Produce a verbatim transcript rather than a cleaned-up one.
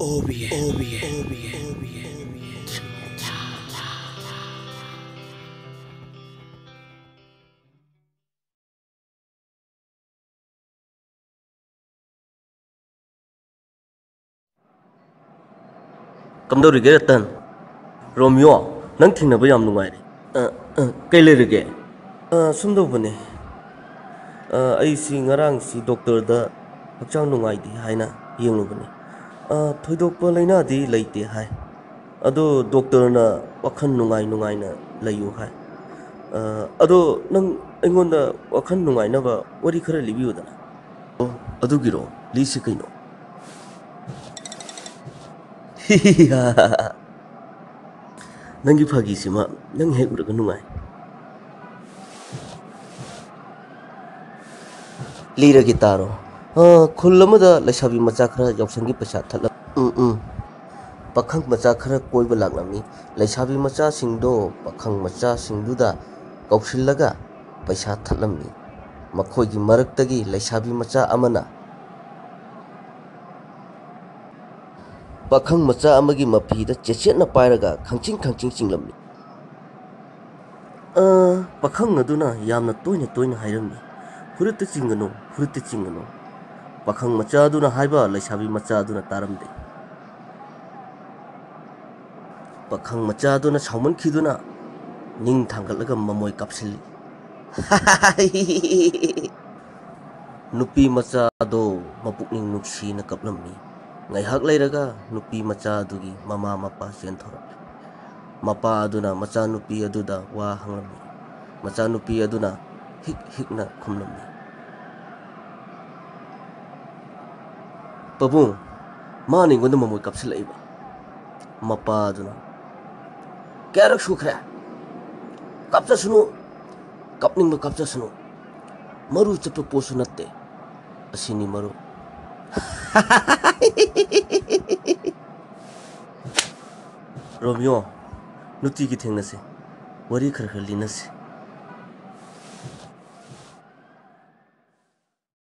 O B N, O B N, O B N, O B N. ꯀꯝꯗꯧꯔꯤꯒꯦ ꯔꯇꯟ? ꯔꯣꯃꯤꯌꯣ, ꯅꯪ ꯊꯦꯡꯅꯕ ꯌꯥꯝ ꯅꯨꯡꯉꯥꯏꯔꯦ꯫ ꯑ, ꯑ, ꯀꯩ ꯂꯩꯔꯒꯦ? ꯑ, ꯁꯨꯝ ꯇꯧꯕꯅꯦ꯫ ꯑ, ꯑꯩꯁꯤ ꯉꯔꯥꯡꯁꯤ ꯗꯣꯛꯇꯔꯗ ꯍꯛꯆꯥꯡ ꯅꯨꯡꯉꯥꯏꯇꯦ ꯍꯥꯏꯅ ꯌꯦꯡꯂꯨꯕꯅꯦ꯫ ꯑ, ꯊꯣꯏꯗꯣꯛꯄ ꯂꯥꯏꯅꯥꯗꯤ ꯂꯩꯇꯦ ꯍꯥꯏ꯫ ꯑꯗꯣ ꯗꯣꯛꯇꯔꯅ ꯋꯥꯈꯜ ꯅꯨꯡꯉꯥꯏ ꯅꯨꯡꯉꯥꯏꯅ ꯂꯩꯌꯨ ꯍꯥꯏ꯫ ꯑ, ꯑꯗꯣ ꯅꯪ ꯑꯩꯉꯣꯟꯗ ꯋꯥꯈꯜ ꯅꯨꯡꯉꯥꯏꯅꯕ ꯋꯥꯔꯤ ꯈꯔ ꯂꯤꯕꯤꯌꯨꯗꯅ꯫ ꯑꯣ, ꯑꯗꯨꯒꯤꯔꯣ? ꯂꯤꯁꯤ ꯀꯩꯅꯣ? ꯅꯪꯒꯤ ꯐꯥꯒꯤꯁꯤꯃ ꯅꯪ ꯍꯦꯛ ꯎꯔꯒ ꯅꯨꯡꯉꯥꯏ꯫ ꯂꯤꯔꯒꯦ ꯇꯥꯔꯣ꯫ ꯑ, ꯈꯨꯜ ꯑꯃꯗ ꯂꯩꯁꯥꯕꯤ ꯃꯆꯥ ꯈꯔ ꯌꯥꯎꯁꯪꯒꯤ ꯄꯩꯁꯥ ꯊꯠꯂꯝ-, ꯎꯝ, ꯎꯝ꯫ ꯄꯥꯈꯪ ꯃꯆꯥ ꯈꯔ ꯀꯣꯏꯕ ꯂꯥꯛꯂꯝꯃꯤ꯫ ꯂꯩꯁꯥꯕꯤ ꯃꯆꯥꯁꯤꯡꯗꯣ ꯄꯥꯈꯪ ꯃꯆꯥꯁꯤꯡꯗꯨꯗ ꯀꯧꯁꯤꯜꯂꯒ ꯄꯩꯁꯥ ꯊꯠꯂꯝꯃꯤ꯫ ꯃꯈꯣꯏꯒꯤ ꯃꯔꯛꯇꯒꯤ ꯂꯩꯁꯥꯕꯤ ꯃꯆꯥ ꯑꯃꯅ ꯄꯥꯈꯪ ꯃꯆꯥ ꯑꯃꯒꯤ ꯃꯐꯤꯗ ꯆꯦꯠꯆꯦꯠꯅ ꯄꯥꯏꯔꯒ ꯈꯪꯆꯤꯡ ꯈꯪꯆꯤꯡ ꯆꯤꯡꯂꯝꯃꯤ꯫ ꯑ, ꯄꯥꯈꯪ ꯑꯗꯨꯅ ꯌꯥꯝꯅ ꯇꯣꯏꯅ ꯇꯣꯏꯅ ꯍꯥꯏꯔꯝꯃꯤ, "ꯐꯨꯔꯤꯠꯇ ꯆꯤꯡꯒꯅꯨ, ꯐꯨꯔꯤꯠꯇ ꯆꯤꯡꯒꯅꯨ"꯫ ꯄꯥꯈꯪ ꯃꯆꯥ ꯑꯗꯨꯅ ꯍꯥꯏꯕ ꯂꯩꯁꯥꯕꯤ ꯃꯆꯥ ꯑꯗꯨꯅ ꯇꯥꯔꯝꯗꯦ꯫ ꯄꯥꯈꯪ ꯃꯆꯥ ꯑꯗꯨꯅ ꯁꯥꯎꯃꯟꯈꯤꯗꯨꯅ ꯅꯤꯡ ꯊꯥꯡꯒꯠꯂꯒ ꯃꯃꯣꯏ ꯀꯥꯞꯁꯤꯜꯂꯤ꯫ ꯅꯨꯄꯤ ꯃꯆꯥ ꯑꯗꯣ ꯃꯄꯨꯛꯅꯤꯡ ꯅꯨꯡꯁꯤꯅ ꯀꯞꯂꯝꯃꯤ꯫ ꯉꯥꯏꯍꯥꯛ ꯂꯩꯔꯒ ꯅꯨꯄꯤ ꯃꯆꯥ ꯑꯗꯨꯒꯤ ꯃꯃꯥ ꯃꯄꯥ ꯆꯦꯟꯊꯣꯔꯛꯂꯦ꯫ ꯃꯄꯥ ꯑꯗꯨꯅ ꯃꯆꯥꯅꯨꯄꯤ ꯑꯗꯨꯗ ꯋꯥ ꯍꯪꯂꯝꯃꯤ꯫ ꯃꯆꯥꯅꯨꯄꯤ ꯑꯗꯨꯅ ꯍꯤꯛ ꯍꯤꯛꯅ ꯈꯨꯝꯂꯝꯃꯤ꯫ "ꯄꯥꯕꯨꯡ, ꯃꯥꯅ ꯑꯩꯉꯣꯟꯗ ꯃꯃꯣꯏ ꯀꯥꯞꯁꯤꯜꯂꯛꯏꯕ"꯫ ꯃꯄꯥ ꯑꯗꯨꯅ, "ꯀꯌꯥꯔꯛ ꯁꯨꯈ꯭ꯔꯦ? ꯀꯥꯞꯆꯁꯅꯨ, ꯀꯥꯞꯅꯤꯡꯕ ꯀꯥꯞꯆꯁꯅꯨ, ꯃꯔꯨ ꯆꯠꯄ ꯄꯣꯠꯁꯨ ꯅꯠꯇꯦ, ꯑꯁꯤꯅꯤ ꯃꯔꯨ"꯫ ꯔꯣꯃꯤꯌꯣ, ꯅꯨꯡꯇꯤꯒꯤ ꯊꯦꯡꯅꯁꯤ, ꯋꯥꯔꯤ ꯈꯔ ꯈꯔ ꯂꯤꯅꯁꯤ꯫